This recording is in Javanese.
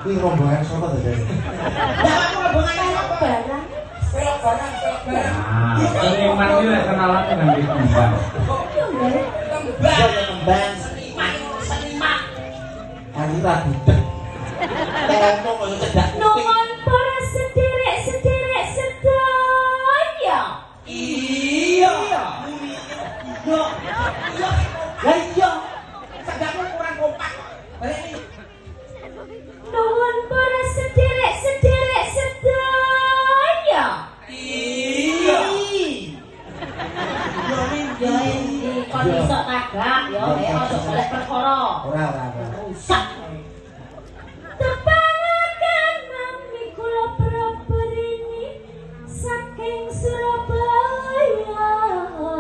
Iki rombongan sapa to jane? Lah aku rombongan sapa? Barang. Pelok barang, pelok barang. Nah, seniman iki lek kenalan nganggo kembang. Yo nggih. Kembang. Iya, kembang. Seniman, seniman. Aku ra budek. Ngomong kok cedak kuping. Nuwun para sederek-sederek sedaya. Iya. Iya. Iya. Lah iya. Sedakmu kurang kompak. Balik nih. Nuwun para sederek-sederek sedaya. Iya. Yo iki kon iso tagak yo, aja golek perkara. Ora ora ora. Rusak.